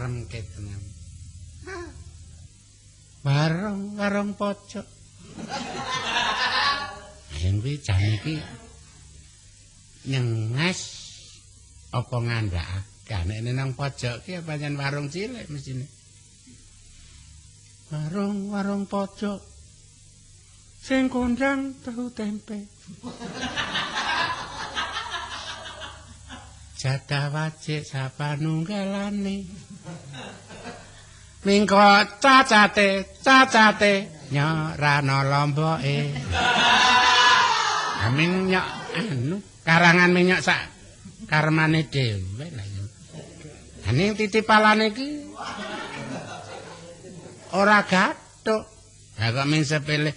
Maremke tenan. Warung, warung pojok. Yen kuwi jane iki nyenges apa ngandhakake. Nek nang pojok ki pancen warung cilik mestine. Warung, warung pojok. Sing kondang tahu tempe. Jatah wajik sapanunggalane. Mingko cacate, cacate nyok rana lomboke. Amin nyok anu karangan minyok sak karmane dhewe lah ya. Ning titipalane iki ora gathuk. Lah kok ming sepele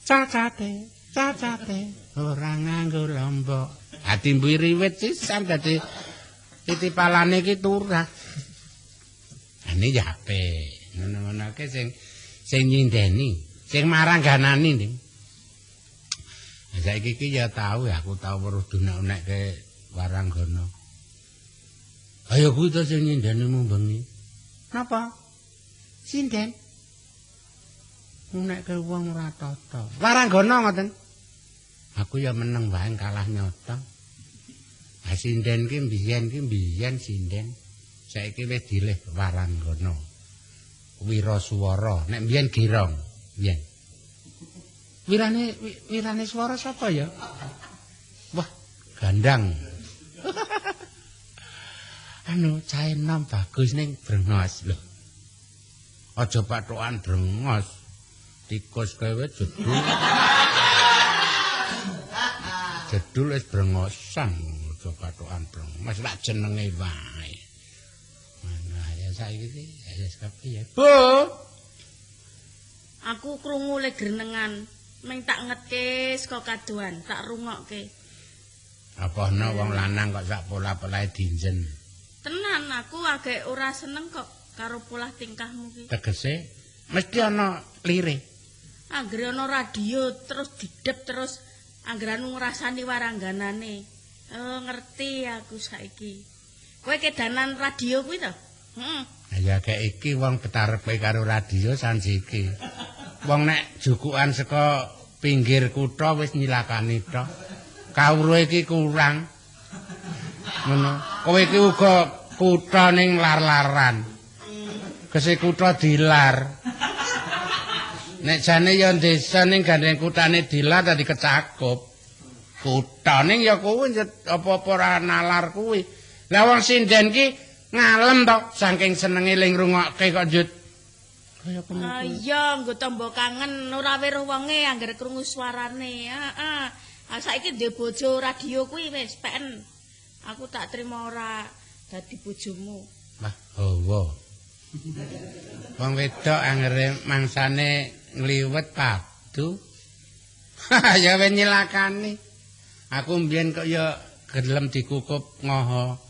cacate, cacate ora nganggo lombok. Ati mbuwi riwit sisan dadi titipalane iki turah. Ane ya apik. Ngono-ngono ke sing sing nyindeni, sing marangganani ning. Saiki iki ya tau ya aku tau weruh dunek-unekke waranggana. Ayo kuwi to sing nyindeni mung bengi. Napa? Sinden. Unekke wong ora tata. Waranggana ngoten. Aku ya meneng wae kalah nyata. Ha sinden ki mbiyen sinden. Saiki wis dilih waranggana. Wirasuwara. Nek mbiyen girong, mbiyen. Wirane swara sapa ya? Wah, gandang. Anu, cahe nom bagus ning brengos lho. Aja pathokan brengos. Tikus kowe jedul. Jedul wis brengosan, aja pathokan brengos lak jenenge wae. Nah, ya saiki iki ya wis kepiye? Bu. Aku krungu le grenengan. Meng tak ngetke saka kadohan, tak rungokke. Apa ana wong lanang kok sak pola-polahe dinjen? Tenan aku agek ora seneng kok karo polah tingkahmu ki. Tegese mesti ana lire. Anggere ana radio terus didep terus anggere anu ngrasani warangganane. Oh, ngerti aku saiki. Kowe kedanan radio kuwi to? Heeh. Ya kek iki wong betarepe karo radio sanji iki. Wong nek jukukan saka pinggir kutha wis nyilakani tok. Kawruh iki kurang. Ngono. Kowe iki uga kutha ning lar-laran. Gese kutha dilar. Nek jane ya desa ning gandeng kutane dilar dadi kecakup. Kutha ning ya kuwi apa-apa ora nalar kuwi. Lah wong sinden ki ngalem to saking senenge ling ngrungokke kok njut. Iya, nggo tombo kangen ora weruh wonge anggere krungu suarane. Heeh. Ah saiki ndek bojo radio kuwi wis peken. Aku tak trimo ora dadi bojomu. Wah, hawa. Wong wedok anggere mangsane ngliwet padu. Ya wis nyilakani. Aku mbiyen kok ya gelem dikukup ngoho.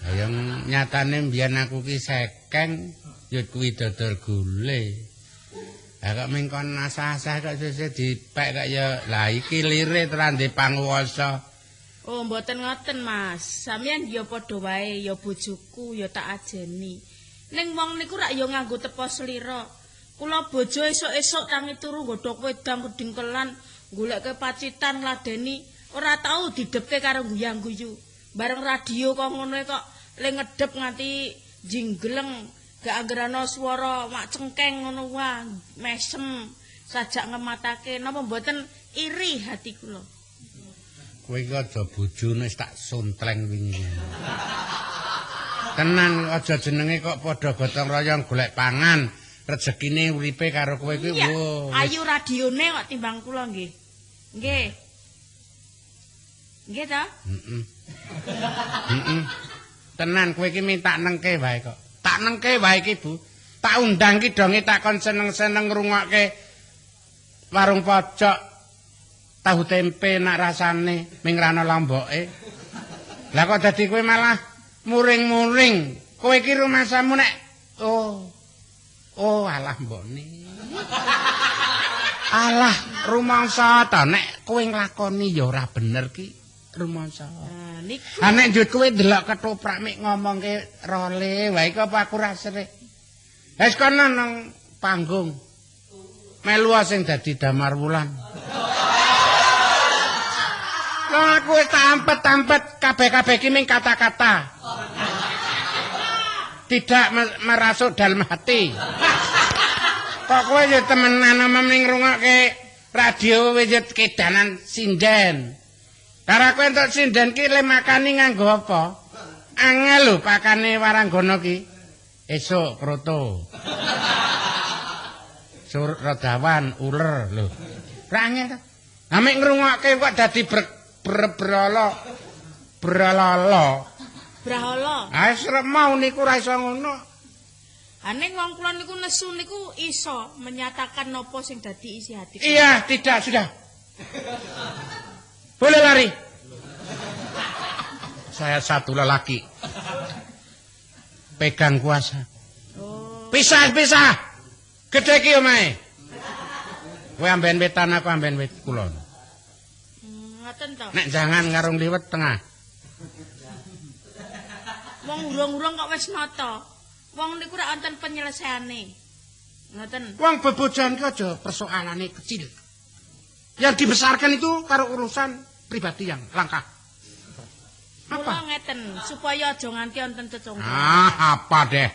Yang nyatane mbiyen aku ki sekeng ya kuwi dodol gule. Lah kok mengkon asah-asah kok sesuk dipek kok ya lah iki lire terande panguwasa. Oh mboten ngoten Mas. Sampeyan ya padha wae ya bojoku ya tak ajeni. Ning wong niku rak ya nganggo tepa slira. Kula bojo esuk-esuk tangi turu nggodhok wedang kedingkelan goleke pacitan ngladeni ora tau didepke karo guyang-guyu. Bareng radio kok ngono kok le ngedep nganti jinggleng gak anggere ana swara mak cengkeng ngono wah mesem sajak ngematake napa mboten iri hati kula. Kowe iki aja bojone tak sontleng wingi. Tenan aja jenenge kok padha gotong royong golek pangan, rezekine uripe karo kowe kuwi. Ayu radione kok timbang kula nggih. Nggih. Nggih ta? Heeh. Heeh. Tenan kowe iki minta nengke wae kok. Tak nengke wae iki, Bu. Tak undang ki donge tak kon seneng-seneng ngrungokke warung pojok tahu tempe nak rasane ming rana lomboke. Lah kok dadi kowe malah muring-muring. Kowe iki rumasamu nek oh. Oh, alah mbokne. Alah, rumangsa ta nek kowe nglakoni ya ora bener ki. rumangsa. Ah niku. Ha nek njut kowe ndelok ketoprak mek ngomongke role wae iki apa aku ra serik. Wis kono nang panggung. Melu sing dadi Damar Wulan. Lah aku wis tampet-tampet kabeh-kabeh iki ming kata-kata. Tidak merasuk dalam hati. Kok kowe ya temenan omong ning ngrungokke radio wis ya kedanan sinden. Karo aku entuk sinden ki le makani nganggo apa? Angel lho pakane waranggana ki. Esuk kroto. Sur rodawan uler lho. Ora angel to. Ha mek ngrungokke kok dadi brala. Bralala. Brahala. Ah wis mau niku ora iso ngono. Ha ning wong kula niku nesu niku iso menyatakan napa sing dadi isi hati. Iya, tidak sudah. Boleh lari. Saya satu lelaki. Pegang kuasa. Oh. Pisah-pisah. Gedhe iki omahe. Kowe amben wetan aku amben wit kulon. Ngoten to. Nek jangan karo liwet tengah. Wong urung-urung kok wis nata. Wong niku ora wonten penyelesaiane. Ngoten. Wong bebojoan ki aja persoalane kecil. Yang dibesarkan itu karo urusan pribadi yang langka. Apa? Kula ngeten, supaya aja nganti wonten cecungkal. Ah, apa deh?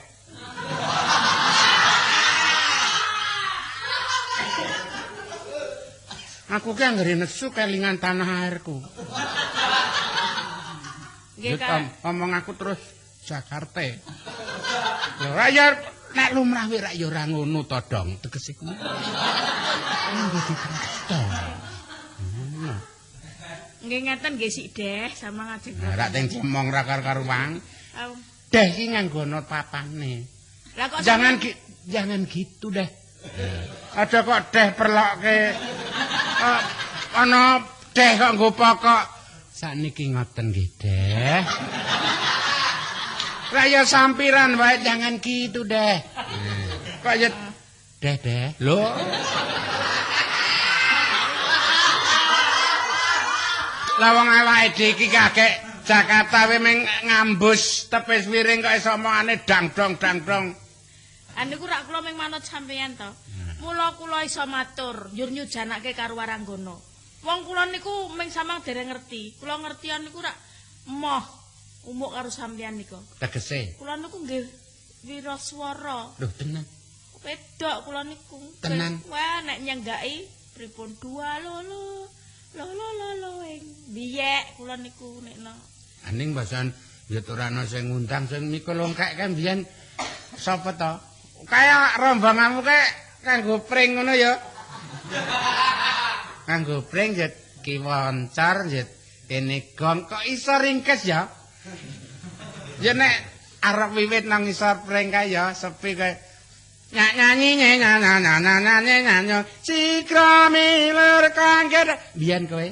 Aku ki anggere nesu kelingan tanah airku. Nggih, Kak. Omong aku terus Jakarta. Lho, ra ya nek lumrah wae ra ya ora ngono to, Dong. Tegese kuwi. Nganggo diprasta. Ngono. Nggih ngeten nggih sik deh sama ngajeng. Ora teng cemong ra karo-karuan. Deh iki nganggo ana papane. Lah kok jangan gitu deh. Aja kok deh perlokke ana deh kok nggo pokok. Sakniki ngoten nggih deh. Lah ya sampiran wae jangan gitu deh. Kok ya deh deh. Lho. Lah wong awake dhewe iki kakek Jakarta wae meng ngambus tepis wiring kok iso omongane dang-dong dang-dong. Ah niku rak kula ming manut sampeyan to. Mula kula iso matur njur nyujanake karo waranggana. Wong kula niku ming samang dereng ngerti. Kula ngertian niku rak moh umuk karo sampeyan niku. Tegese kula niku nggih wiraswara. Lho tenan. Wedok kula niku. Tenan. Wah nek nyenggaki pripun dua lolo. Lho lho lho ing biyek kula niku nekno. Aning basan ya ora ana sing ngundang sing mikul longkek kan biyen sapa to? Kaya rombonganmu kae kanggo pring ngono ya. Kanggo pring ya kiwa encar ya kene gong kok iso ringkes ya. Ya nek arep wiwit nang isor pring kae ya sepi kae. Nyanyi nyanyi nyanyi nyanyi sikra milur kangger biyen kowe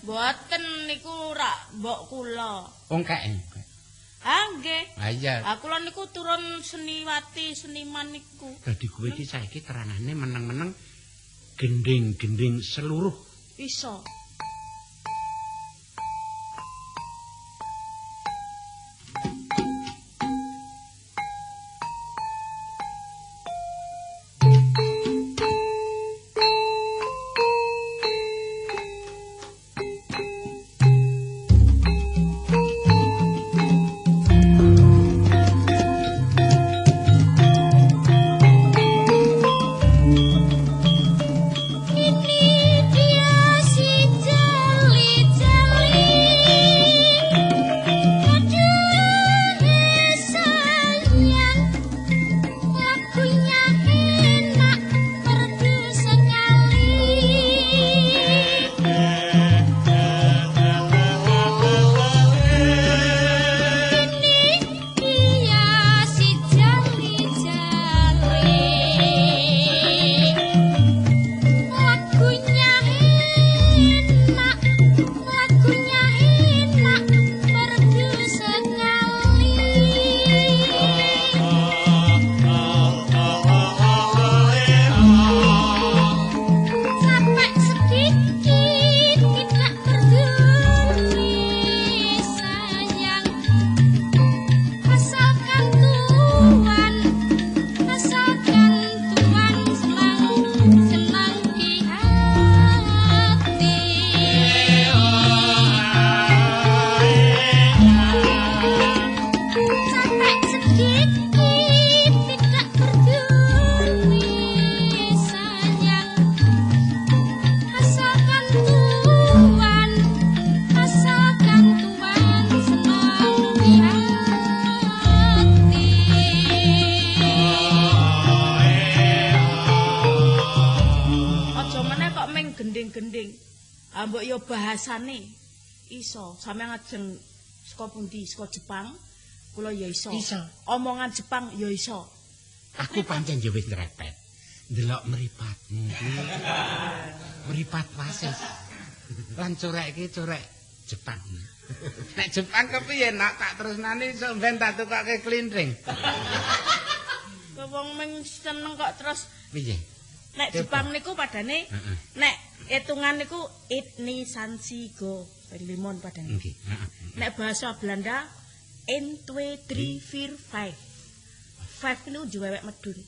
mboten niku rak mbok kula wong kae. Ah nggih. Ha iya. Ah kula niku turun seniwati seniman niku. Dadi kowe iki saiki terangane meneng-meneng gending-gending seluruh iso. Ini dia si Gigi tidak peduli sayang, asalkan Tuhan, asalkan Tuhan senang di hati. Aja meneh kok ming gending-gending. Ah mbok yo bahasane iso. Sampeyan ngajeng saka pundi? Saka Jepang. Kula ya iso. Iso. Omongan Jepang ya iso. Aku pancen ya wis nrepet. Ndelok mripatmu kuwi. Mripat wasis. Lan corek iki corek Jepang. Nek Jepang kepiye nak tak tresnani iso ben tak tukoke klintring. Kok wong ming seneng kok terus Piye? nek Jepang niku padane nek hitungan niku itni sansi go ping limon padane. Nggih, heeh. Nek bahasa Belanda 1 2 3 4 5. 5 niku diwewek medun.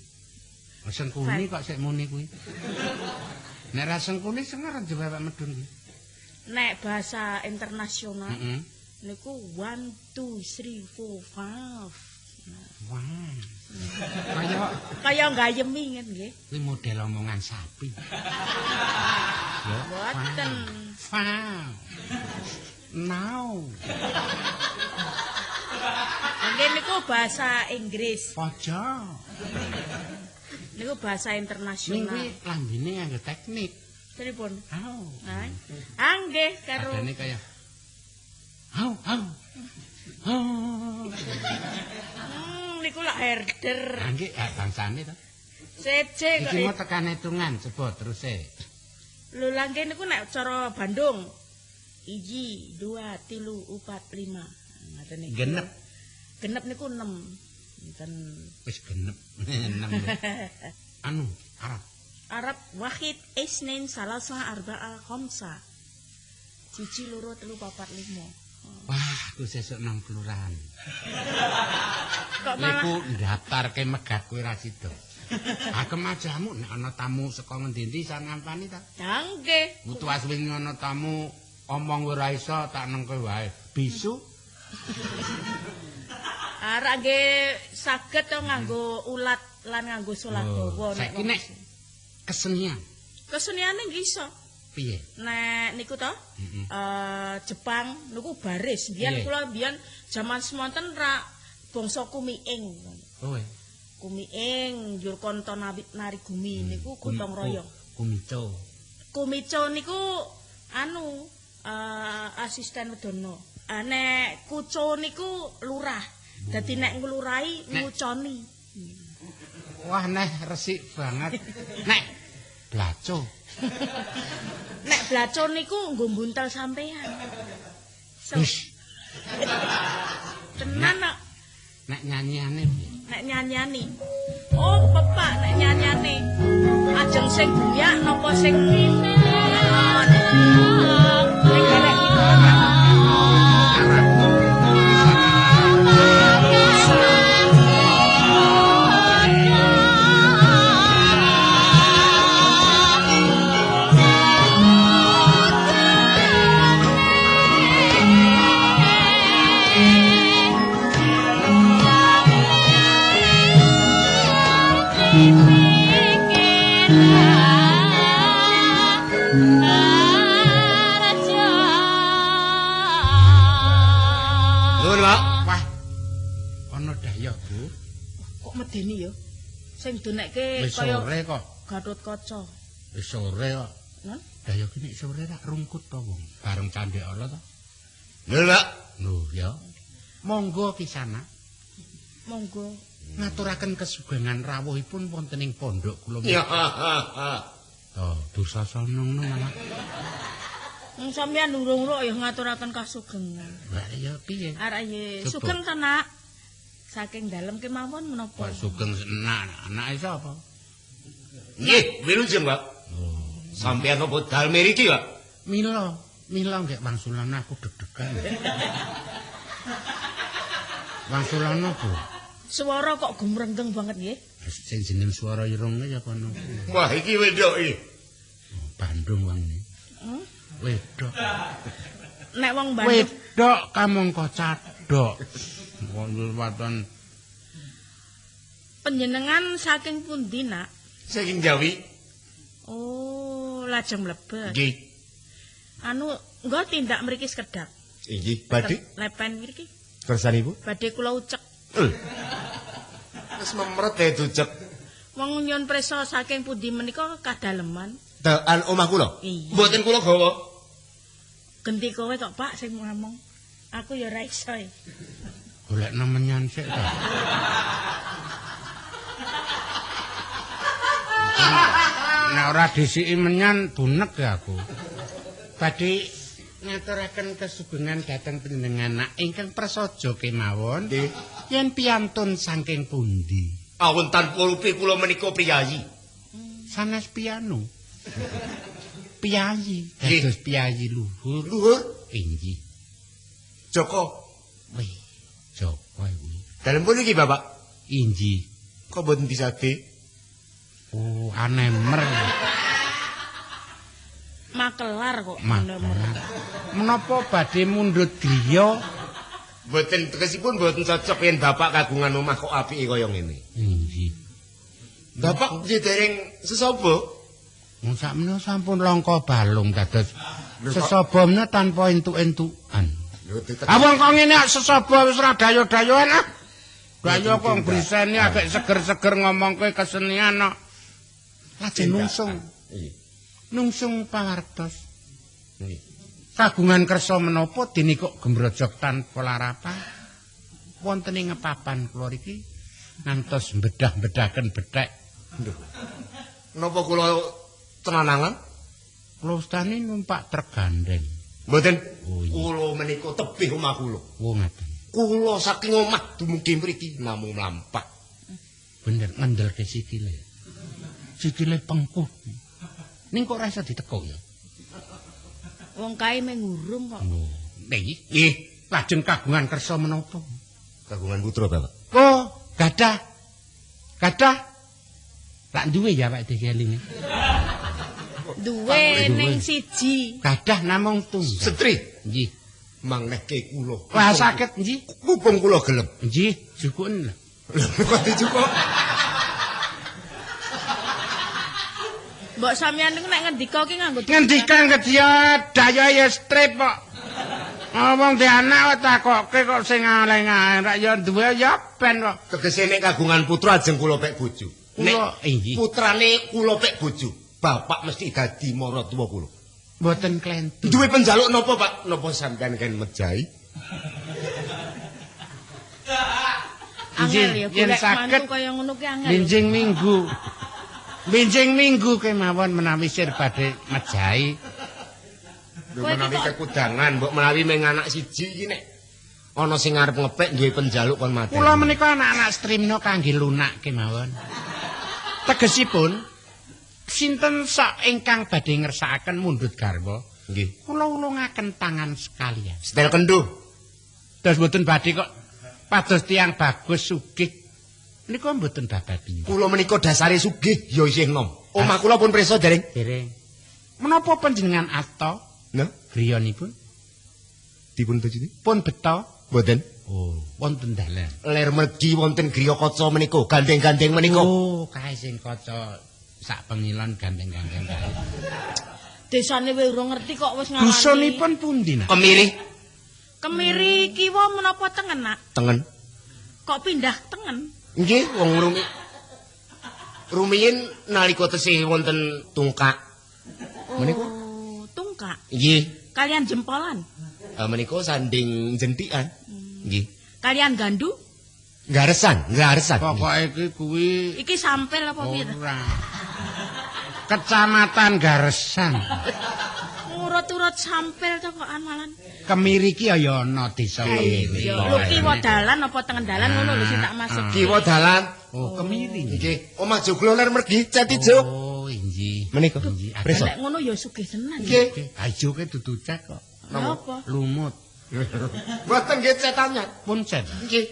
Sengkuni kok sik muni kuwi. Nek ra sengkuni sengar diwewek medun kuwi. Nek bahasa internasional niku 1 2 3 4 5. Wah. Kaya Kaya gayemi ngene nggih. kuwi model omongan sapi. Ya, Mboten. Five. Now. Nggih niku bahasa Inggris. Pojok. Niku bahasa Ning internasional. kuwi lambene nganggo teknik. Pripun? Au. Ah nggih karo Adane kaya Au, au. Au. Niku lak herder. Ah nggih, ah, bangsane to. Seje kok. Iki mau tekan hitungan coba terus e. Lho lah nggih niku nek cara Bandung. 1 2 3 4 5. Ngoten niku. Genep. Genep niku 6. Ngoten. Wis genep. 6. Anu, Arab. Arab wahid isnin salasa arba'a khamsa. 1 2 3 4 5. Wah, aku sesuk nang kelurahan. Kok malah Iku ndaftarke megat kowe ra sida. Ah kemajamu nek ana tamu saka ngendi-endi iso nampani ta. Ha nggih. Mutu aswing ana tamu omong ora iso tak nengke wae. Bisu. Arak nggih saged to nganggo ulat lan nganggo solah dawa Saiki nek kesenian keseniane nggih iso. Piye? Nek niku to Jepang niku baris. Biyen kula biyen jaman semonten ra bangsa kumiing. Oh. Kumiing njur konto nari gumi niku gotong royong. Kumico. Kumico niku anu asisten wedono. Nek kuco niku lurah. Dadi nek nglurahi nguconi. Wah neh resik banget. Nek blaco. Nek blaco niku nggo mbuntel sampean. Wis. Tenan kok. Nek nyanyiane piye? Nek nyanyiane. Oh, pepak nek nyanyiane. Ajeng sing buyak napa sing ning garek niku. Wah. Ana dayah, Bu. Kok medeni ya? Sing donekke kaya sore kok. Gatotkaca. Wis sore kok. Nun? Dayah ki nek sore rak rungkut to wong. Bareng candhek ala to. Lho, Pak. Lho, ya. Monggo kisana. Monggo. Ngaturaken kesugengan rawuhipun wonten ing pondok kula. Ya. To, Dursasana ngono malah. Wong sampeyan urung-urung ya ngaturaken kasugengan. Lah ya piye? Arek ye sugeng to, Nak. Saking dalem kemawon menapa? Kok sugeng enak, anake sapa? Nggih, wilujeng, Pak. Oh. Sampeyan apa dal mriki, Pak? Mila, mila nggih wangsulana aku deg-degan. Wangsulana, Bu. Swara kok gumrenggeng banget nggih. Sing jeneng swara irunge ya kono. Wah, iki wedok iki. Oh, Bandung wong iki. Wedok. Nek wong Bandung wedok kamangka cadhok. Wong waton Panjenengan saking pundi, Nak? Saking Jawi. Oh, lajeng mlebet. Nggih. Anu, nggo tindak mriki sekedhap. Inggih, badhe Lepen mriki. kersanipun. Badhe kula ucek. Wis memret e ducek. Wong nyun prisa saking pundi menika kadaleman. Dalan omah kula. Iya. Mboten kula gawa. Genti kowe kok, Pak, sing ngomong. Aku ya ora iso. e. Golekno menyan sik to. Nek ora disiki menyan bunek ya aku. Badhe ngaturaken kesugengan dhateng panjenengan nak ingkang prasaja kemawon. Nggih. Yen piyantun saking pundi? Awun tanpa rupi kula menika priyayi. Sanes piano. Piyayi, Nggih. dados piyayi luhur. Luhur Inggih. Joko. Wih, Joko kuwi. Dalem pundi iki, Bapak? Inggih. Kok mboten disade? Oh, anemer. Makelar kok. Makelar. Menapa badhe mundhut griya? Mboten tegesipun mboten cocok yen bapak kagungan omah kok apike kaya ngene. Inggih. Bapak nggih dereng sesaba. Wong sakmenika sampun langka balung dados sesaba menika tanpa entuk-entukan. Lho tetep. Ah wong kok ngene kok sesaba wis ora dayo-dayoan ah. Dayo kok griseni agek seger-seger ngomongke kesenian kok. Lajeng nungsung, Nggih. nungsung pawartos. Nggih. Kagungan kersa menapa dene kok gembrojok tanpa larapan. Wonten ing papan kula iki ngantos bedah-bedaken bethek. Lho. Napa kula tenanangan? Kula ustani numpak truk gandeng. Mboten. Oh, iya. Kula menika tebih omah kula. Oh ngaten. Kula saking omah dumugi mriki namung mlampah. Bener ngendelke sikile. Sikile pengkuh. Ning kok ora iso ditekuk ya. Wong kae mung ngurung kok. Lho, niki Nggih. lajeng kagungan kersa menapa? Kagungan putra, Bapak. Oh, gadah. Gadah. Lak duwe ya awake dhewe elinge. Duwe ning siji. Gadah namung tunggal. Setri Nggih. mangnehke kula. Wah saged nggih. Mumpung kula gelem. Nggih, jukuken lho. Lho kok dijupuk? Mbok sampeyan niku nek ngendika ki nganggo Ngendikan kedya daya ya strip kok. Ngomong di anak kok takokke kok sing aleng-aleng rak ya duwe ya ben kok. Tegese nek kagungan putra ajeng kula pek bojo. Kula Nek inggih putrane kula pek bojo, bapak mesti dadi maratuwa kula. mboten klentu. Duwe penjaluk napa, Pak? Napa sampean kan mejahi? Angel ya Yen golek saged mantu kaya ngono ki angel. Benjing minggu. Benjing minggu kemawon menawi sir badhe mejahi. Lho Kowe iki menawi kok- kekudangan, mbok menawi meng anak siji iki nek ana sing arep ngepek duwe penjaluk kon mateni. Kula menika anak-anak streamno kangge lunak kemawon. Tegesipun sinten sak ingkang badhe ngersakaken mundhut garwa, Nggih. kula ulungaken tangan sekalian. Setel kendho. Terus mboten badhe kok pados tiyang bagus sugih. Nika mboten bababi. Kula menika dasare sugih ya isih enom. Omah kula pun prisa dereng. Dereng. Menapa panjenengan asta Nah, griyanipun dipun tujuti? pun beta? Mboten. Oh, wonten dalan. Ler mergi wonten griya kaca menika, gandeng-gandeng menika. Oh, kae sing kaca sak pengilon gandeng-gandeng kae. Desane wae urung ngerti kok wis ngarani. Dusunipun pundi nak? Kemiri Kemiri kiwa menapa tengen, Nak? tengen. Kok pindah tengen? Nggih, wong rumi. Rumiyin nalika tesih wonten tungkak. Menika? Oh, tungkak. Nggih. Kalian jempolan, Menika sanding jentikan. Nggih. kalian gandu, Garesan, garesan. Pokoke iki kuwi iki sampel apa piye? ta? ora. Kecamatan Garesan. Ngurut-urut sampel to kok amalan. Kemiri ki ya ana desa Kemiri. Ya, lho kiwa dalan apa tengen dalan ngono lho sing tak maksud. Kiwa dalan. Oh, Kemiri. Nggih. Omah joglo ler mergi cat ijo. Oh, inggih. Menika. Inggih. Prisa. Nek ngono ya sugih tenan. Nggih. Ajo ke dudu cat kok. Lha apa? Lumut. Mboten nggih cetannya. Pun cet. Nggih.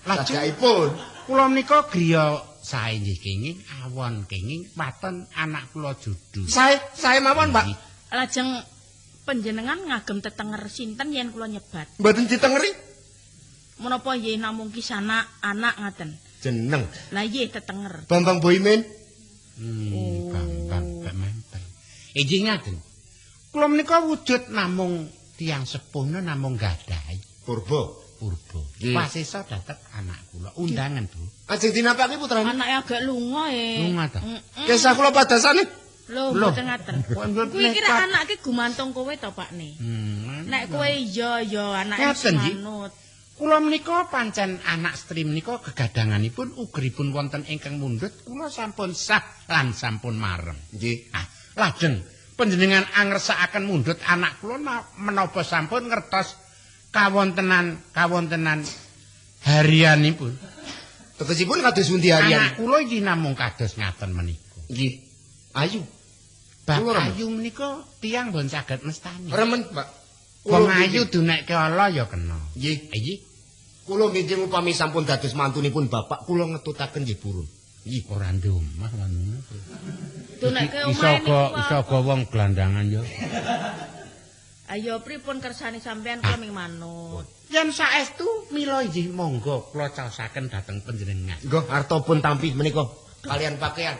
Lajeng Lajengipun kula menika griya sae nggih kenging, awon kenging, waton anak kula judu. sae sae mawon, Pak. Lajeng panjenengan ngagem tetenger sinten yen kula nyebat. Mboten ditengeri. Menapa nggih namung kisana anak ngaten. Jeneng. Lah iya tetenger. Bambang Boimin. Bambang Bementen. Inggih ngaten. Kula menika wujud namung tiyang sepuh namung gadahi Purba. Purba. Wasesa dateng anak kula undangan, Bu. Ajeng dinapake putrane. Anake agak lunga e. Lunga ta? Kesah kula padasane. Lho, mboten ngaten. Kuwi kira anake gumantung kowe to, Pak ne. Nek kowe iya ya anake manut. Kula menika pancen anak estri menika gegadanganipun ugeripun wonten ingkang mundhut kula sampun sah lan sampun marem. Nggih. Ah, lajeng panjenengan angresakaken mundhut anak kula menapa sampun ngertos kawontenan harianipun. Tegesipun kados pundi harian? Anak kula iki namung kados ngaten menika. Nggih. Ayu. Bak ayu menika tiyang mboten saged mestani. Remen, Pak. Wong ayu dunekke ala ya kena. Nggih. Nggih. Kula benjing upami sampun dados mantunipun bapak kula ngetutaken nggih purun. Nggih, ora ndek omah ngono. Dunekke omahe niku. Iso ga wong glandangan ya. Ayo pripun kersane sampean kula ming manut. Yen saestu mila inggih monggo kula caosaken dhateng panjenengan. Nggih, arta pun tampi menika kalian pakaian.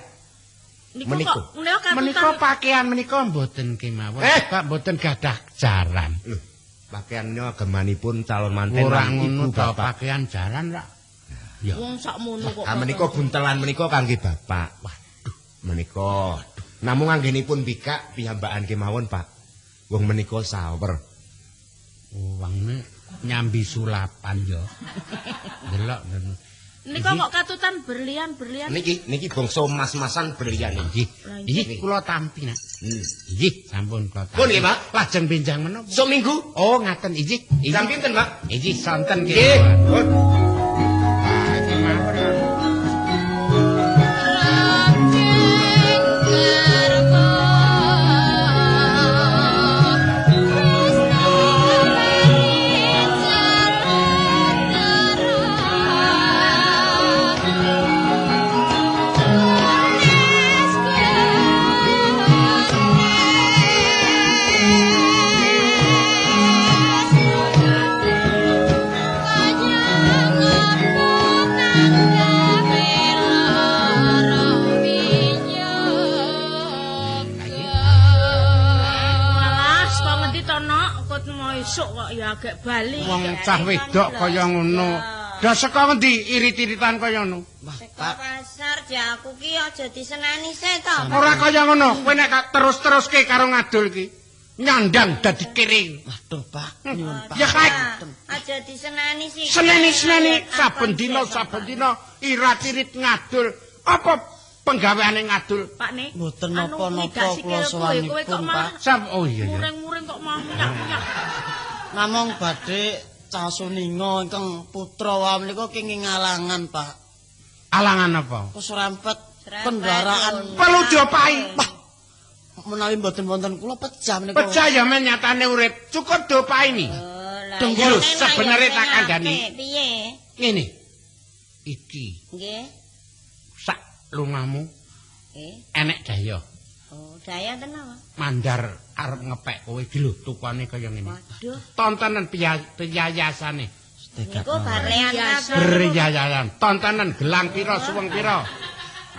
Menika menika pakaian menika mboten kemawon, Pak mboten gadah jaran. Lho, pakaiannya agemanipun calon manten ora ngono ta pakaian jaran rak. Ya. Wong sakmono kok. Ha menika buntelan menika kangge bapak. Waduh, menika. Namung anggenipun bikak piyambakan kemawon, Pak. Wong menika sawer. Oh, wangne nyambi sulapan ya. Delok Nika kok katutan berlian-berlian. Niki bangsa mas-masan berlian nggih. Nggih kula tampi nak. Nggih, sampun kula tampi. Pun nggih, Pak. Lajeng benjang menapa? Sok minggu. Oh, ngaten inggih. Jam pinten, Pak? Inggih, sonten nggih. Pun. Agak bali. Wong cah wedok kaya ngono. Dah saka ngendi irit-iritan kaya ngono? Saka pasar ja aku ki aja disenani sik to. Ora kaya ngono, kowe nek terus-teruske karo ngadul ki nyandang dadi kere. Waduh, Pak. Nyuwun Pak. Ya kae aja disenani sik. Seneni-seneni saben dina saben dina irat-irit ngadul. Apa penggaweane ngadul? Pak ne. Mboten napa-napa kula sowanipun, Pak. Sap oh iya ya. Muring-muring kok malah munyak-munyak. Namung badhe casuninga ingkang putra wae menika kenging alangan, Pak. Alangan apa? Keserempet kendaraan. Perlu diopahi. Wah. Menawi mboten wonten kula pecah menika. Pecah ya men nyatane urip. Cukup diopahi ni. Lho, sebenere tak kandhani. Piye? Ngene. Iki. Nggih. Sak lungamu. Nggih. Enek daya. Oh, daya tenan. Mandar arep ngepek kowe iki lho tukane kaya ngene. Waduh. Tontonan piyayasane. Niku barlean kabeh. Beryayasan. Tontonan gelang pira suweng pira.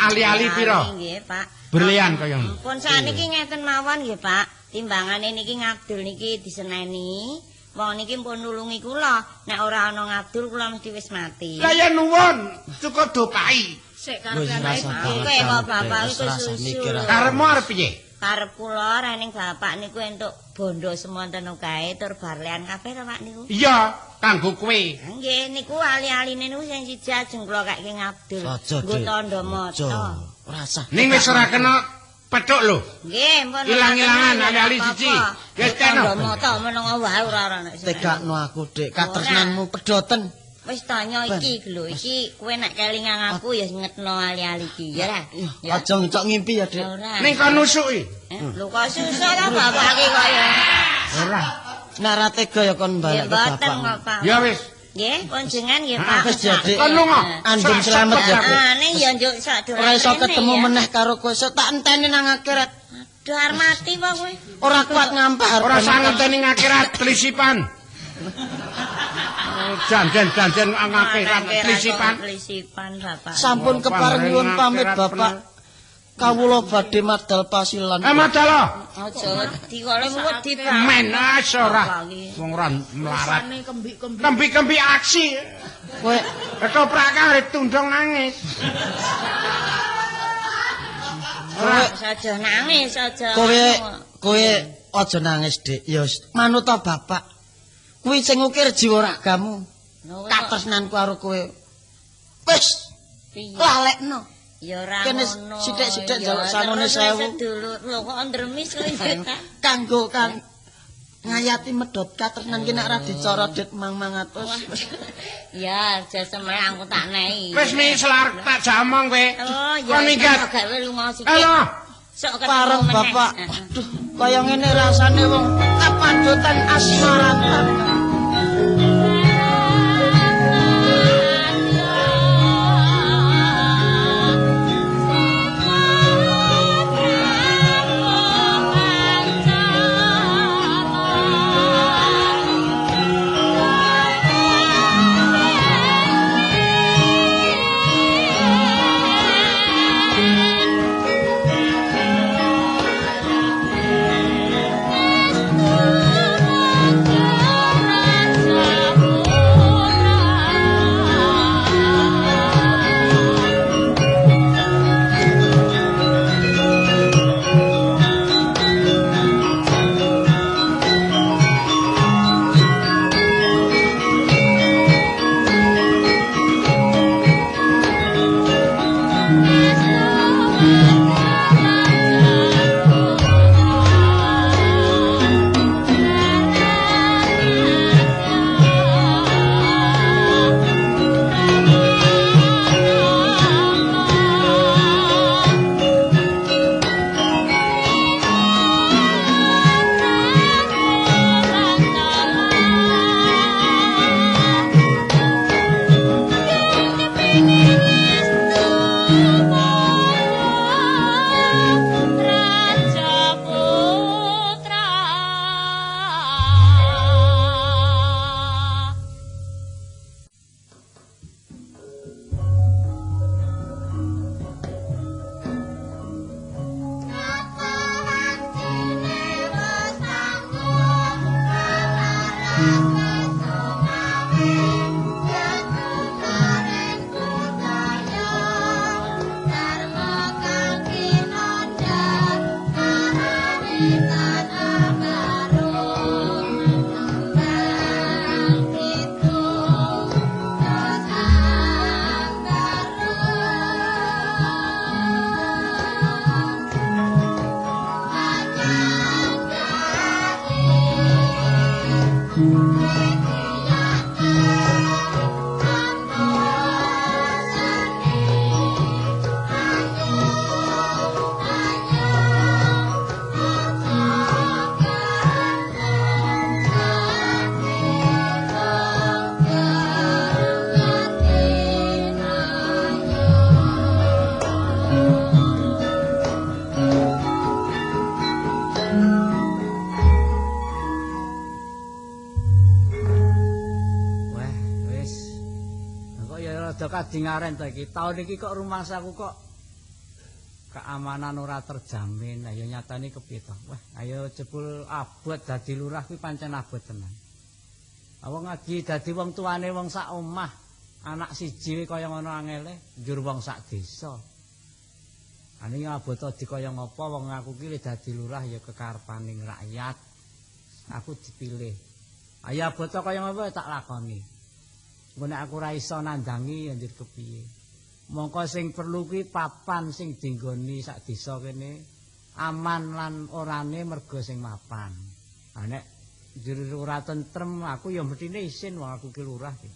Ali-ali pira. Nggih, Pak. Berlian kaya ngono. Pun sakniki ngeten mawon nggih, Pak. Timbangane niki ngabdul niki diseneni. Wong niki pun nulungi kula. Nek ora ana ngabdul kula mesti wis mati. Lah ya nuwun, cukup dopai. Sik karepe anake kowe kok bapak iku susu. Karepmu arep piye? Karep kula rening bapak niku entuk bondo semonten kae tur barlean kabeh to Pak niku. Iya, kanggo kowe. Nggih, niku ali-aline niku sing siji ajeng kula kake ngabdul. Nggo tandha mata. Ora sah. Ning wis ora kena petuk lho. Nggih, pun ilang-ilangan ali-ali siji. Ya tandha mata meneng wae ora ora nek. Tegakno aku, Dik. Katresnanmu pedoten. Wis tanya iki lho, iki kowe nek kelingan aku ya ngetno ali-ali iki, ya ra? Aja ngecok ngimpi ya, Dik. Ning kon nusuki. Lho kok susah ta bapak iki kaya. Ora. Nek ra tega ya kon balik ke bapak. Ya wis. Nggih, konjengan nggih, Pak. Wis ya, Dik. Kon lunga. Andum slamet ya. Ah, ning ya njuk sak Ora iso ketemu meneh karo kowe, sok tak enteni nang akhirat. Aduh, arep mati apa kowe? Ora kuat ngampah. Ora sang ngenteni ning akhirat klisipan. Janjen-janjen ngakhirat klisipan. Klisipan Bapak. Sampun kepareng nyuwun pamit Bapak. Kawula badhe madal pasilan. Eh madal. Aja dikole wedi Pak. Men ora. Wong ora melarat. Kembik-kembik. Kembik-kembik aksi. Kowe ketoprak arep tundung nangis. Ora aja nangis aja. Kowe aja nangis, Dik. Ya manut ta Bapak. Kuwi sing ngukir jiwa ragamu. Katresnanku karo kowe. Wis. Lalekno. Ya ora ngono. Sithik-sithik njaluk sangune 1000. Sedulur lho kok ndremis kowe. Kanggo kang ngayati medhot katresnan ki nek ora dicara dit mang 500. Ya aja semelang aku tak nehi. Wis mislar tak jamong kowe. Oh ya. Kon minggat. Gawe lunga sithik. Halo. Sok ketemu Pareng meneh. Bapak. Aduh, kaya ngene rasane wong kapadotan asmaratan. Kadingaren ta iki. Taun iki kok rumangsaku kok keamanan ora terjamin. Ayo nyatane kepiye to? Wah, ayo jebul abot dadi lurah kuwi pancen abot tenan. Wong ngaji dadi wong tuane wong sak omah, anak siji kaya ngono angele, njur wong sak desa. Ane abot di kaya ngapa wong aku ki dadi lurah ya kekarepaning rakyat. Aku dipilih. Ayo abot kaya ngapa tak lakoni. Engko nek aku ora iso nandangi ya njur kepiye. Mongko sing perlu kuwi papan sing dinggoni sak desa kene aman lan orane mergo sing mapan. Ha nek njur ora tentrem aku ya mestine isin wong aku ki lurah ki.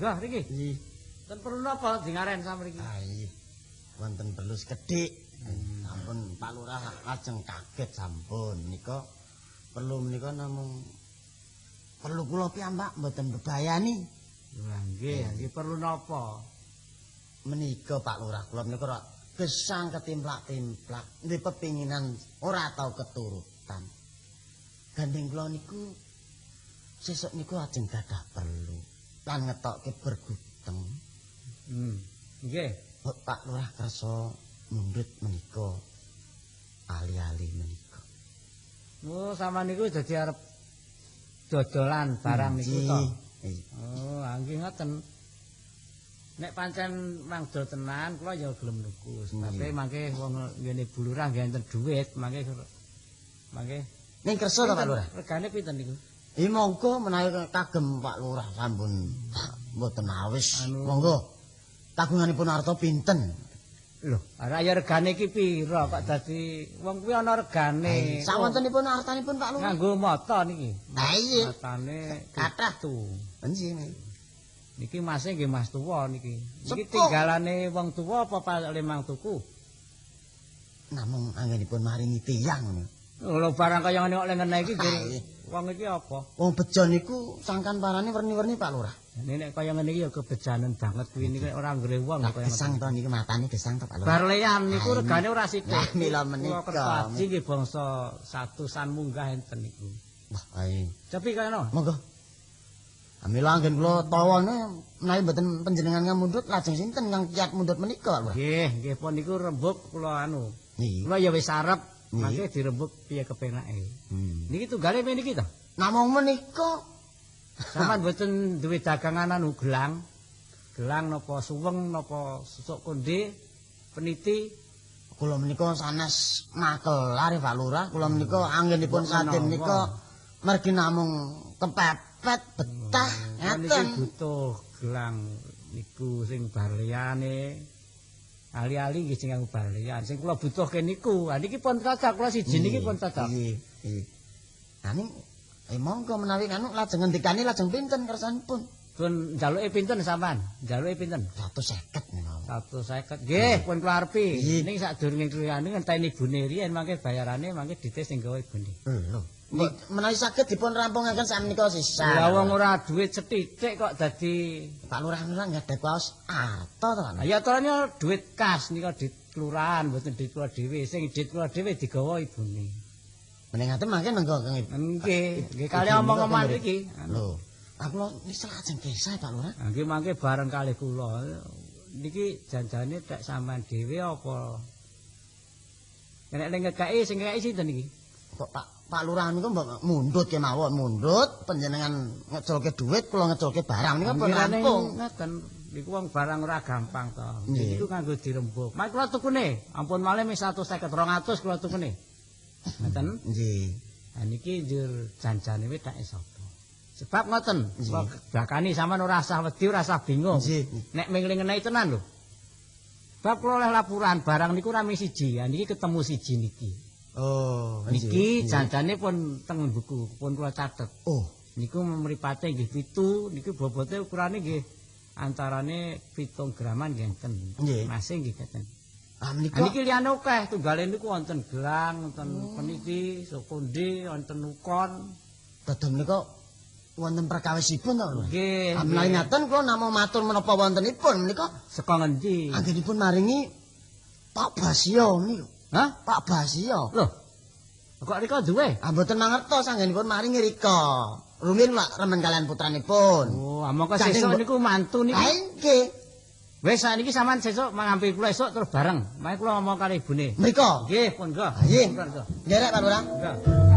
Monggo riki. Nggih. Ten perlu napa dingaren samriki? Ah iya. Wonten perlu sekedhik. Sampun Pak Lurah lajeng kaget sampun menika perlu menika namung perlu kula piyambak mboten bebayani. Lah nggih, nggih perlu napa? Menika Pak Lurah kula menika gesang ketimplak-timplak duwe pepinginan ora tau keturutan. Gandeng kula niku sesuk niku ajeng gadah perlu lan ngetokke berguteng. Nggih. Pak Lurah kersa mundhut menika ali-ali menika. Oh, sampean niku dadi arep dodolan barang niku to. Oh, nggih ngoten. Nek pancen mangdo tenan kula ya gelem nuku. Sebabe mangke wong ngene Bu Lurah nggih enten dhuwit mangke mangke ning kersa to Pak Lurah. Regane pinten niku? Monggo menawi kagem Pak Lurah sampun mboten awis. Monggo. Kagunganipun arta pinten? Lho, ora ya regane iki pira kok dadi wong kuwi ana regane. Sawontenipun artanipun Pak Lurah. Nganggo mata niki. Ha iya. Matane kathah tuh. Nggih. Niki mase nggih mas tuwa niki. Niki tinggalane wong tuwa apa lemang tuku? Namung anggenipun maringi tiyang. Lho barang kaya ngene kok lengene iki wong iki apa? Wong bejo niku sangkan parane werni-werni Pak Lurah. Nek kaya ngene iki ya kebejanen banget kuwi niki ora nggre wong kaya ngene. Gesang to niki matane gesang to Pak Lurah. Barleyan niku regane ora sithik. Mila menika. Kertaji nggih bangsa satusan munggah enten niku. Wah, ae. Cepi kaya no. Monggo. Mila anggen kula tawane menawi mboten panjenengan ngamundhut lajeng sinten kang kiat mundhut menika Pak Lurah? Nggih, nggih pun niku rembug kula anu. Nggih. Kula ya wis arep mangke dirembug piye kepenake. Niki tunggale niki to? Namung menika. Sampeyan mboten duwe dagangan anu gelang. Gelang napa suweng napa susuk konde peniti. Kula menika sanes makelar Pak Lurah. Kula menika anggenipun sade menika mergi namung kepepet betah ngaten. Niki butuh gelang niku sing barleyane. Ali-ali nggih sing nganggo barleyan. Sing kula butuhke niku. Ha niki pun cocok kula siji niki pun cocok. Nggih, nggih. Ha ning monggo menawi anu lajeng ngendikane lajeng pinten kersanipun? Pun njaluke pinten sampean? Njaluke pinten? 150 menawi. 150. Nggih, pun kula arepi. Ning sadurunge kliyane ngenteni ibune riyen mangke bayarane mangke dites sing gawe ibune. Lho. Menawi saged dipun rampungaken sakmenika sisan. Lah wong ora duit sethithik kok dadi Pak Lurah ora nggak ada kuwaos arta to Pak. Ya aturane duit kas nika di kelurahan mboten di kula dhewe. Sing di kula dhewe digawa ibune. Mening ngaten mangke monggo Kang Ibu. Nggih, nggih kali omong-omongan iki. Lho, aku wis lajeng kesah Pak Lurah. Nggih mangke bareng kalih kula. Niki janjane tek sampean dhewe apa? Nek ning ngekeki sing ngekeki sinten iki? Kok Pak Lurah niku mbok mundhut kemawon, mundhut panjenengan ngeculke dhuwit, kula ngeculke barang niku pun rampung. Ngaten, niku wong barang ora gampang to. Niku kanggo dirembug. Mari kula tukune, ampun malih wis 150 200 kula tukune. Ngaten? Nggih. Ha niki njur janjane wis tak sapa. Sebab ngoten, kula bakani sampean ora usah wedi, ora usah bingung. Nek mingling ngenehi tenan lho. Sebab kula oleh laporan barang niku ora mung siji, ha niki ketemu siji niki. Oh, niki janjane pun teng buku, pun kula catet. Oh, niku mripate nggih 7, niku bobote ukurane nggih antarane 7 graman nggih enten. Mase nggih ngeten. Ah menika niki liyane akeh, tunggale niku wonten gelang, wonten peniti, sokonde, wonten ukon. Dados menika wonten perkawisipun to, Lurah? Nggih. Menawi ngaten kula namung matur menapa wontenipun menika saka ngendi? Anggenipun maringi Pak Basio niku. Hah? Pak Basio. Lho. Kok rika duwe? Ah mboten mangertos anggenipun maringi rika. Rumiyin Pak remen kalian putranipun. Oh, mongko sesuk niku mantu niku. Ha nggih. Wis sakniki sampean sesuk mangampi kula esuk terus bareng. Mari kula ngomong karo ibune. Mriko. Nggih, pun nggih. Nggih. Nderek Pak Lurah. Nggih. Yeah.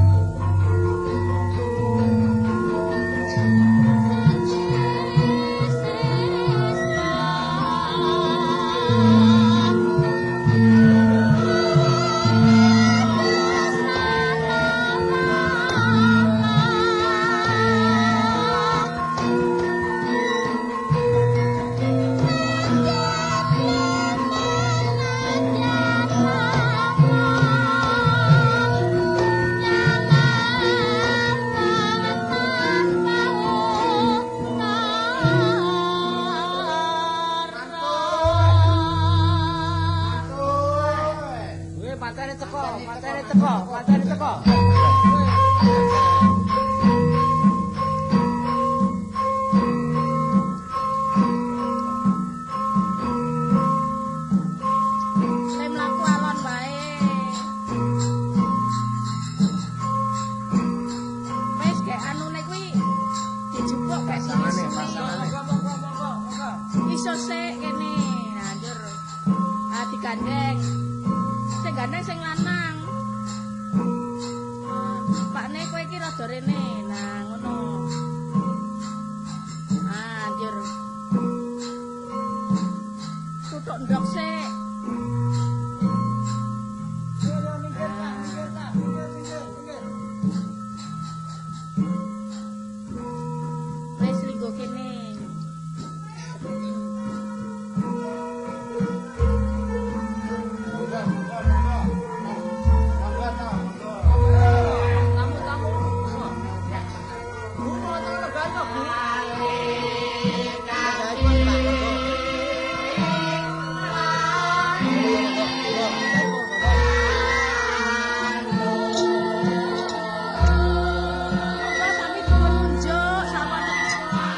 Matene teko, matene teko. Le mlaku alon wae. Wis gek anune kuwi dijupuk gek Pasangane, suwi-suwi. pasangane. Iso sik kene. Nah, njur. Ah digandeng. Sing gandeng sing lanang. Ah, Pakne kowe iki rada rene. Nah, ngono. Ah, njur. Tutuk ndok sik. Wis linggo kene. Tamu-tamu. Bu, mau legan kok, Bu. Monggo sami dipun unjuk sawanipun.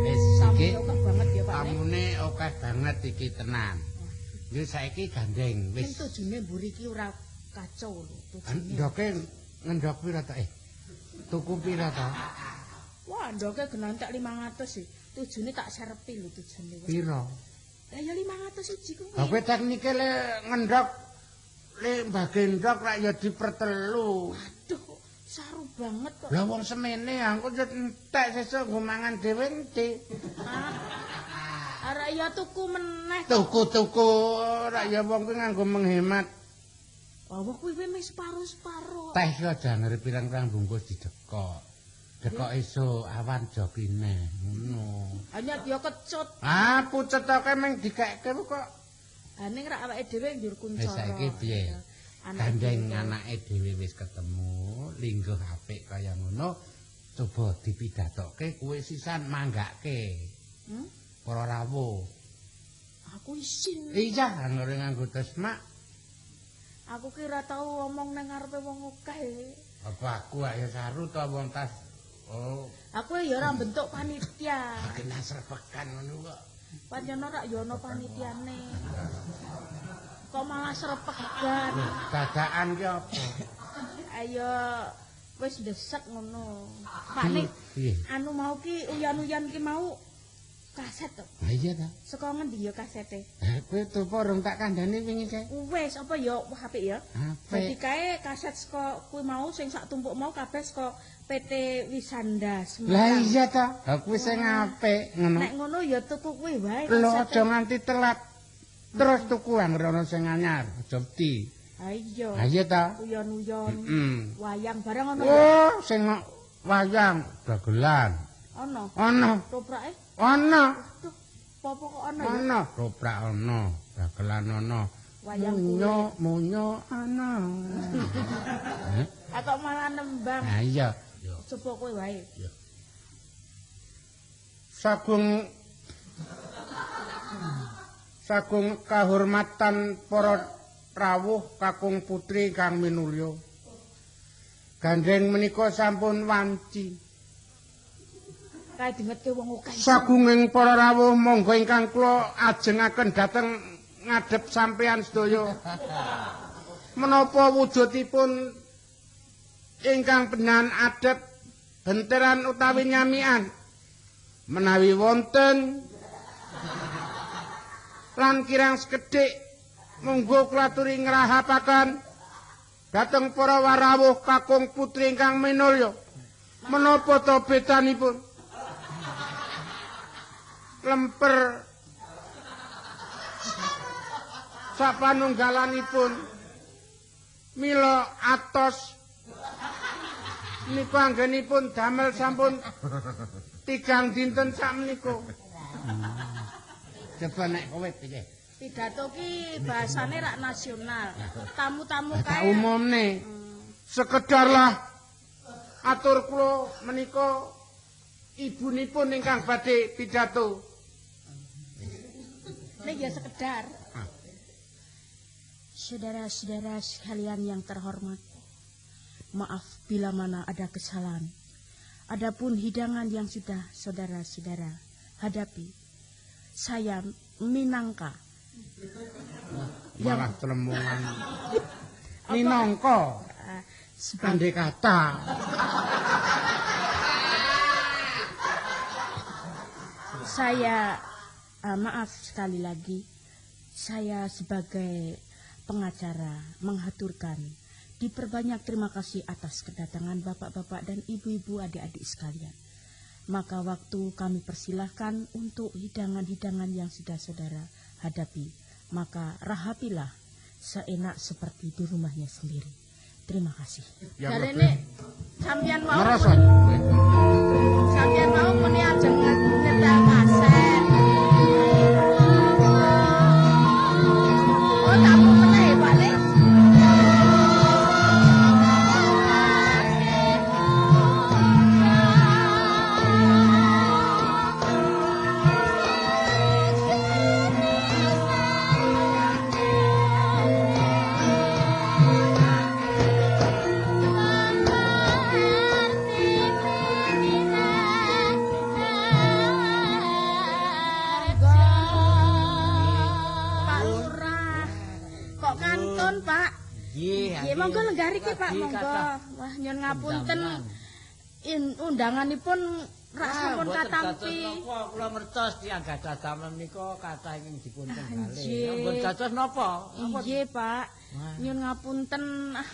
Wis Tamune iki akeh banget ya, Pak. tamune akeh banget iki tenan. Yo saiki gandeng Ning wis. tujune mburi iki ora kacau lho, tujune. Ndoke ngendok pira ta? Tuku pira ta? Wah, ndoke genantek 500 sih. Tujune tak serepi lho tujune. Pira? Lah ya 500 siji kuwi. Lah kowe teknike le ngendok le mbage ndok rak ya dipertelu. Aduh, saru banget kok. Lah wong semene aku yo entek sesuk nggo mangan dhewe enti. Ah. Arek ya tuku meneh. Tuku-tuku rak ya wong kuwi nganggo menghemat. Wah, kuwi wis separo-separo. Teh yo aja ngeri pirang-pirang bungkus didekok. Dekok esuk awan jokine ngono. Hanya ya kecut. Ah pucetoke meng dikekke kok. Ha ning rak awake dhewe njur kuncara. Wis saiki piye? Anake Gandeng dhewe. anake dhewe wis ketemu, lingguh apik kaya ngono, coba dipidatokke kuwe sisan manggake. Hmm? Para rawuh. Aku isin. Iya, anggere nganggo tesmak. Aku ki ora tau omong nang ngarepe wong akeh. Apa aku ayo saru to wong tas. Oh, Aku ya ora bentuk panitia. kena serpekan ngono kok. Pancen ora ya ana panitiane. Kok malah serpegan. Loh, dadakan ki apa? Ayo wis ndesek ngono. Pak ning Piye? anu mau ki uyan-uyan ki mau kaset to. Ha iya ta. Saka ngendi ya kasete? Lah kowe tuku rong tak kandhani wingi kae. Wis apa ya wah apik ya. Dadi Apik. kae kaset saka kuwi mau sing sak tumpuk mau kabeh saka PT Wisanda Lah Semarang. iya ta. Lah kuwi sing apik ngono. Nek ngono ya tuku kuwi wae. Lho kasete. aja nganti telat. Terus tuku anggere ana sing anyar, aja wedi. Ha iya. Ha iya ta. Uyon-uyon. Heeh. Wayang barang ono ya? Oh, sing wayang dagelan. Ono. Ana, Toprake. ana, Aduh, apa kok ono ya? ana, toprak ana, dagelan ana. Wayang Munyo, kulit. munyo ana. Heh? Ah kok malah nembang. Ha iya. Coba kowe wae. Sagung Sagung kahormatan para rawuh kakung putri kang minulya. Gandeng menika sampun wanci. Kae dingetke wong akeh. Sagunging para rawuh monggo ingkang kula ajengaken dhateng ngadhep sampeyan sedaya. Menapa wujudipun ingkang benan adhep benteran utawi nyamian? Menawi wonten lan kirang sekedhik monggo kula aturi ngrahapaken dhateng para warawuh kakung putri ingkang minulya. Menapa ta bedanipun? Lemper sapanunggalanipun mila atos niku anggenipun damel sampun 3 dinten sakmenika. Coba nek kowe piye? Pidato ki bahasane rak nasional. Tamu-tamu Tak kae umumne. Sekedarlah atur kula menika ibunipun ingkang badhe pidato. Nek ya sekedar. Saudara-saudara sekalian yang terhormat, maaf bila mana ada kesalahan. Adapun hidangan yang sudah saudara-saudara hadapi, saya minangka. Malah telemungan. Minangka Sebagai andai kata. Saya maaf sekali lagi, saya sebagai pengacara menghaturkan diperbanyak terima kasih atas kedatangan bapak-bapak dan ibu-ibu adik-adik sekalian. Maka waktu kami persilahkan untuk hidangan-hidangan yang sudah saudara hadapi, maka rahapilah seenak seperti di rumahnya sendiri. Terima kasih. Yang Jarene sampeyan wau Merosot. Sampeyan wau muni ajeng nyetel kaset. Oh, tamu meneh Pak Le. Pak Lurah. Kok kantun, Pak? Nggih, Nggih, monggo lenggah riki, Pak, monggo. Wah, nyun ngapunten. Undanganipun rak sampun katampi. Napa kula ngertos tiyang gadah damel menika kathah ingkang dipun tenggali. Nggih. Ampun dados napa? Napa? Nggih, Pak. Nyun ngapunten. Ah,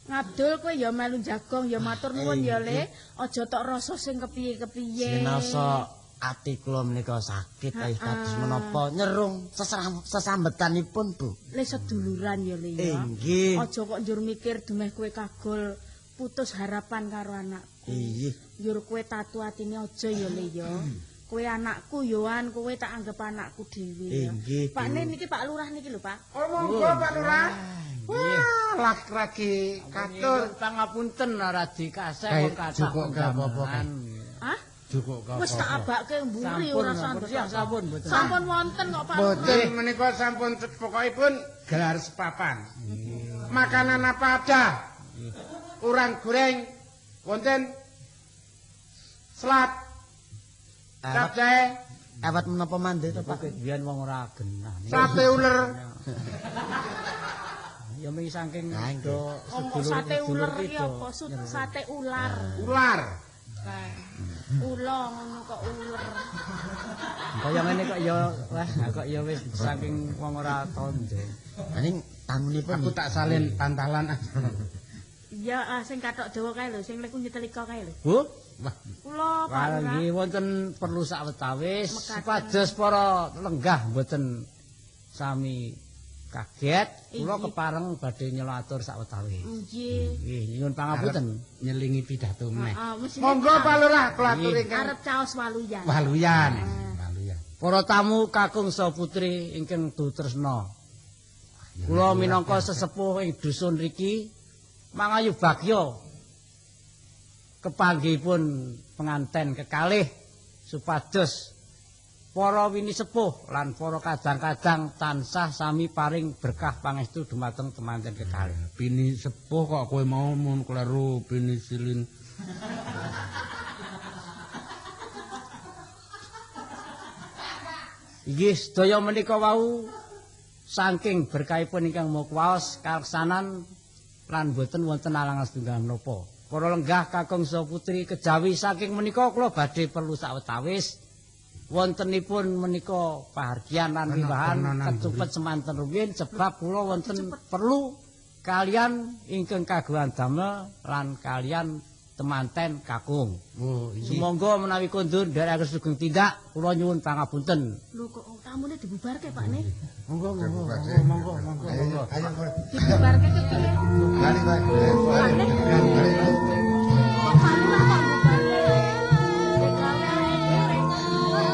Ngabdul kowe ya melu jagong ya matur nuwun ya, Le. Aja tok rasa sing kepiye-kepiye. Sinasa ati kula menika sakit kaya kados menapa nyerung sesambetanipun, Bu. Le seduluran ya, Le ya. Inggih. Aja kok njur mikir dumeh kowe kagol putus harapan karo anakku. Iya. Njur kowe tatu atine aja ya, Le ya. Kowe anakku yoan, kowe tak anggap anakku dhewe ya. Inggih, Pak Bu. Ne niki Pak Lurah niki lho, Pak. Oh, monggo Pak Lurah. Wah, lak-laki katur. Pangapunten ora dikaseh Kae wong kathah. jukuk ke apa-apa, kae. undangan. Hah? Jukuk ke Wis tak apa-apa. abake mburi Sampun, ora sampun, sandhek. siap, sampun, mboten. Sampun wonten kok Pak Lurah. Boten menika sampun pokokipun gelar sepapan. Makanan apa ada? Urang goreng wonten selat capcay, Awat menapa mande to, Pak? Pokoke biyen wong ora genah. sate uler. Ya mung saking Nah, nggih. do Omong sate uler ki apa? Sate ular. Ular. Kae. Ula ngono kok uler. Kaya ngene kok ya wah kok ya wis saking wong ora tondo. Ning tamunipun Aku tak salin pantalan. Iya, sing kathok dawa kae lho, sing leku nyetelika kae lho. Bu, Wah, Kula Pak wah Lurah. nggih wonten perlu sawetawis Mekaten. supados para lenggah mboten sami kaget, kula Inggih. kepareng badhe nyelatur sawetawis. Nggih. Nggih, nyuwun pangapunten. nyelingi pidato meneh. Heeh, mesine Monggo Pak Lurah kula aturi ingkang arep caos waluyan. waluyan. Waluyan. Para tamu kakung saha putri ingkang dutresna. Kula minangka sesepuh ing dusun riki mangayu bagya kepanggihipun penganten kekalih supados Para winisepuh lan para kadang-kadang tansah sami paring berkah pangestu dumateng temanten kekalih. Pini sepuh kok kowe mau mun kleru penisilin. Inggih sedaya menika wau saking berkahipun ingkang Maha Kuwaos kaleksanan lan boten wonten alangan setunggal menapa. Para lenggah kakung saha putri kejawi saking menika kula badhe perlu sawetawis wontenipun menika pahargyan lan wiwahan kecupet semanten rumiyin sebab kula wonten perlu kalian ingkang kagungan damel lan kalian temanten kakung. Oh, iya. Sumangga menawi kondur nderekaken sugeng tindak kula nyuwun pangapunten. Lho kok tamune dibubarke Pak Ne? Monggo monggo monggo monggo monggo. Ayo kowe. Dibubarke kepiye? Bali kowe. Pak Ne. Kok Pak Lurah kok bubarke? Gawe awake dhewe.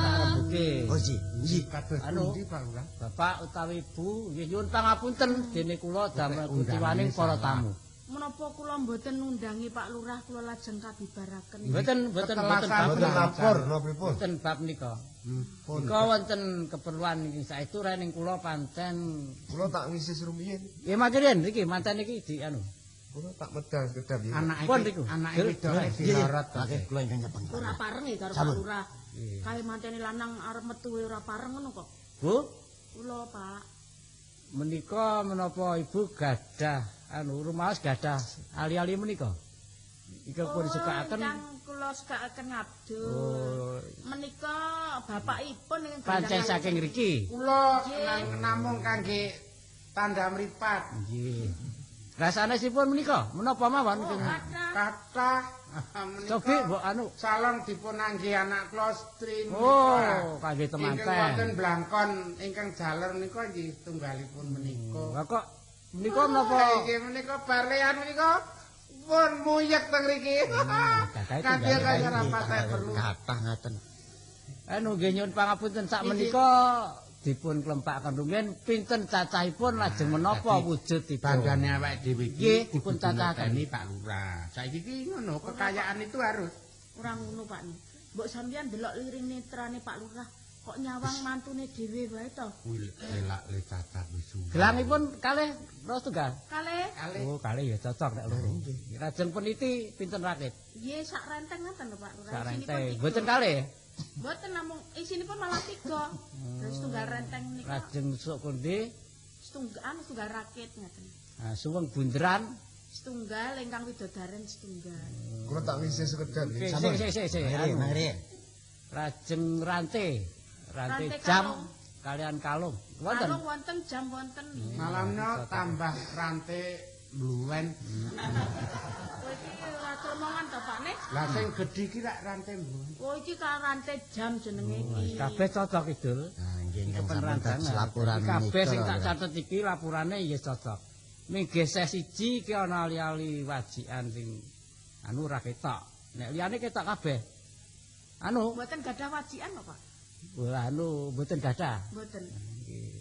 Oh nggih. Nggih. Kados Anu. pundi Pak Lurah? Bapak utawi Ibu nggih nyuwun pangapunten dene kula damel kutiwaning para tamu. Menapa kula mboten nundangi Pak Lurah kula lajeng kabibaraken. Mboten mboten mboten Ketelasan bab Mboten lapor napa pripun? mboten bab nika. Pun. Nika wonten keperluan iki saestu rening kula pancen Kula tak ngisi rumiyin. nggih mangkene niki manten iki di anu. Kula tak medal sekedap ya. Anake Pun niku. anake wedoke dilorot. Mangke kula ingkang nyepeng. Ora pareng ya karo Pak Sampun. Lurah. Kae mantene lanang arep metu ora pareng ngono kok. Bu, Kula Pak. menika menapa Ibu gadah anu rumaos gadah ali-ali menika? Ingkang pun sukaaken. Ingkang kula sukaaken Abdul. Oh, Menika bapakipun ingkang pancen saking mriki. Kula namung kangge tanda mripat. Nggih. Rasane sipun menika menapa mawon? Oh, kathah. Kathah menika Cobi mbok anu. salon dipun angge anak kula estri menika. Oh, kangge Ingkang wonten temanten. blangkon ingkang jaler menika nggih tunggalipun menika. Lah kok menika menapa? Inggih menika barlean menika pun muyek teng mriki. Kakak Kanthi tunggal. kaya ora patek perlu. Kathah ngaten. Anu nggih nyuwun pangapunten sak menika dipun klempakaken rumiyin pinten cacahipun lajeng menapa Dadi, wujudipun. Bandane awake dhewe iki Nggih, kudu dipun cacahaken. dingerteni Pak Lurah. Saiki iki ngono, kekayaan itu harus Ora ngono Pak Ne. Mbok sampeyan delok liring netrane Pak Lurah kok nyawang mantune dhewe wae to. kuwi lelak le cacat wis suwe. Gelangipun kalih ros tunggal. Kalih Kalih Oh, kalih ya cocok nek loro. Lajeng peniti pinten rakit? nggih sak renteng ngoten lho Pak Lurah. Sak Isinipun renteng. tiga. Mboten kalih. Mboten namung isinipun malah tiga. Terus setunggal renteng menika Lajeng sok kondi setunggal anu setunggal rakit ngoten. nah, suweng bunderan. Setunggal ingkang widodaren setunggal. Kula tak ngisi sekedap ya. Sik sik sik sik. Mangke Anu, mangke. Lajeng rantai. Rantai Rantai jam kalung. kalian kalung. Wonten. Kalung wonten jam wonten. malamnya tambah rantai bluwen. Kowe iki ora tremongan to Pak Ne? Lah sing gedhi iki rak rantai bluwen. Oh iki kan rantai jam jenenge iki. Kabeh cocok idul. Nah, nggih ingkang Kepen sampun rancangan. dados laporan Kabeh sing menika tak lho. catet iki lapurane ya cocok. Ming geseh siji iki ana ali-ali wajikan sing anu ora ketok. Nek liyane ketok kabeh. Anu, Mboten gadah wajikan kok Pak? wah, anu mboten gadah. Mboten. Nggih.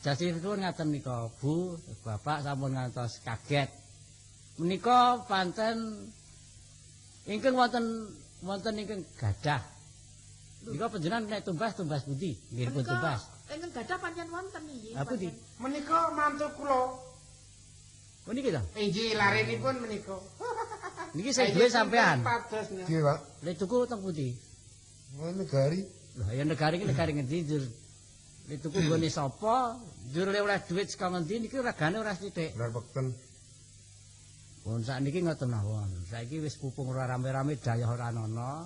Jasipun ngaten nika, Bu, Bapak sampun ngantos kaget. Menika pancen ingkang wonten wonten ingkang gadah. Nika panjenengan nek tumbas tumbas pundi? Nggih pun Menika tumbas. ingkang gadah pancen wonten nggih. Lah pundi? pancen. Menika mantu kula. Oh niki to. Inggih larenipun menika. Niki sing duwe sampean. Padosnya. Nggih, Pak. Lek tuku teng pundi? Wah, negari. Lho ya negari iki negari ngendi njur? Lek tuku nggone sapa? Njur le oleh dhuwit saka ngendi niki regane ora sithik. Benar pekten. Pun sakniki ngoten mawon. Saiki wis pupung ora rame-rame dayah ora ana.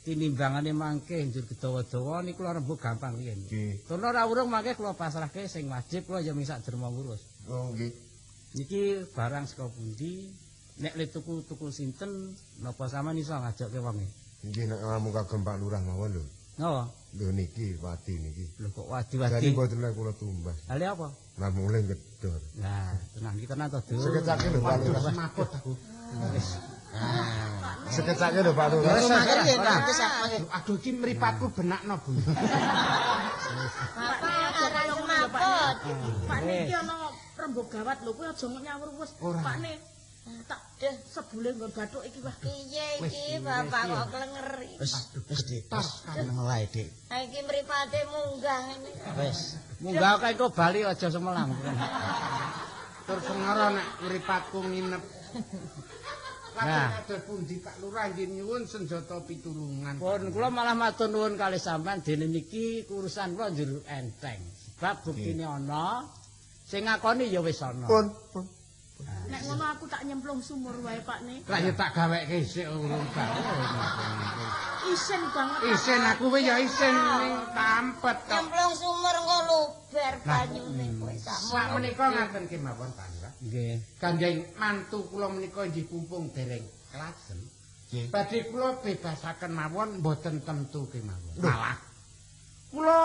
Tinimbangane mangke njur gedawa-dawa niku kula rembug gampang riyen. Nggih. Turna ora urung mangke kula pasrahke sing wajib kula ya mung sak derma ngurus. Oh, nggih. Niki barang saka pundi? Nek le tuku tuku sinten napa sampean iso ngajokke wonge? Nggih nek ngamung kagem Pak Lurah mawon lho. Napa? Lho niki wadi niki. Lho kok Jadi wadi-wadi. mboten kula tumbas. Lha apa? Lah mulih gedor. Lah, tenang iki tenan to, Dur. Sekecake lho Pak Lurah. Semaput aku. Sekecake lho Pak Lurah. Wis mangke riyen, Pak. Wis mangke. Aduh iki mripatku benakno, Bu. Bapak ora semaput. Pak niki ana rembug gawat lho, kowe aja nyawur wis. Pak ne tak sebule nggon bathuk iki wah. Piye iki bapak kok klenger. Wis wis Dik. Wis meneng wae, Dik. Ha iki mripate munggah ngene. Wis. Munggah kae engko bali aja semelang. Tur sengara nek mripatku nginep. Nah. Lajeng kados pundi Pak Lurah nggih nyuwun senjata pitulungan. Pun kula malah matur nuwun kalih sampean dene niki urusan kula njur enteng. Sebab buktine ana sing ngakoni ya wis ana. Pun, pun. Nek ngono aku tak nyemplung sumur wae Pak ne. Lah ya tak gaweke isik urung bangun. Isin banget. Isin aku kuwi ya isin ning tampet kok. Nyemplung sumur engko luber banyune kowe Sak sakmono. menika ngaten kemawon Pak Lurah. Nggih. Gandeng mantu kula menika inggih pumpung dereng klasem. Badhe kula bebasaken mawon mboten tentu kemawon. Malah kula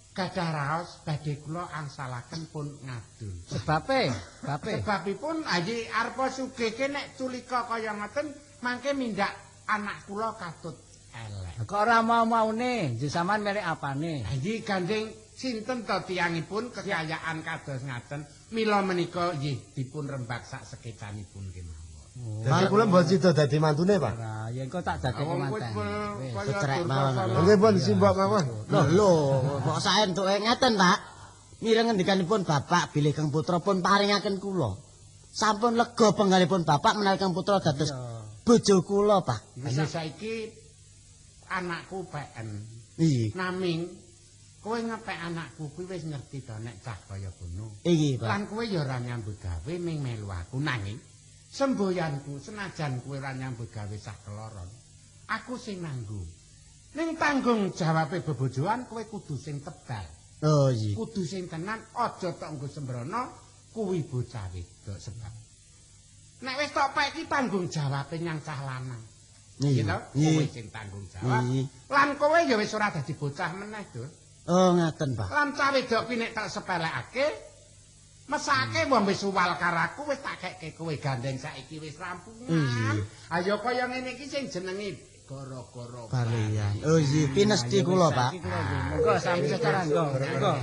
gadah raos badhe kula angsalaken pun ngadul. Sebabe, bape. Sebabipun ayi arpa sugihke nek culika kaya ngoten mangke mindak anak kula katut elek. Kok ora mau-maune, njur sampean melek apane? Ayi gandeng sinten to tiyangipun kekayaan kados ngaten mila menika nggih dipun rembak sak sekecanipun kemawon. Dadi kula mboten sida dadi mantune, Pak. Ora, ya engko tak dadi Wong kowe kemanten. Wis. kaya Becerek mawon. Dursasana. Nggih pun simbok mawon. Lho lho, kok sae entuke ngeten, Pak. Mireng ngendikanipun Bapak bilih Kang Putra pun paringaken kula. Sampun lega penggalipun Bapak menawi Kang Putra dados bojo kula, Pak. Ayo saiki anakku PN. Iya. Naming kowe ngepek anakku kuwi wis ngerti to nek cah kaya ngono. Iki, Pak. Lan kowe ya ora nyambut gawe ming melu aku nanging semboyanku senajan kowe ora nyambut gawe sak keloron. Aku sing nanggung. Ning tanggung jawabe bebojoan kowe kudu sing tebal. Oh iya. Kudu sing tenan aja tok nggo sembrono kuwi bocah wedok sebab. Nek wis tok pek iki tanggung jawabe nyang cah lanang. Iya. Gitu, kowe sing tanggung jawab. Iya. Lan kowe ya wis ora dadi bocah meneh, Dur. Oh ngaten, Pak. Lan cah wedok kuwi nek tak sepelekake, mesake wong wis uwal karo aku wis tak kekke kowe gandeng saiki wis rampungan. Iya. Ayo kaya ngene iki sing jenenge gara-gara Balian. Oh iya, pinesti kula, Pak. Saiki kula nggih. Monggo sami secara nggo. Monggo.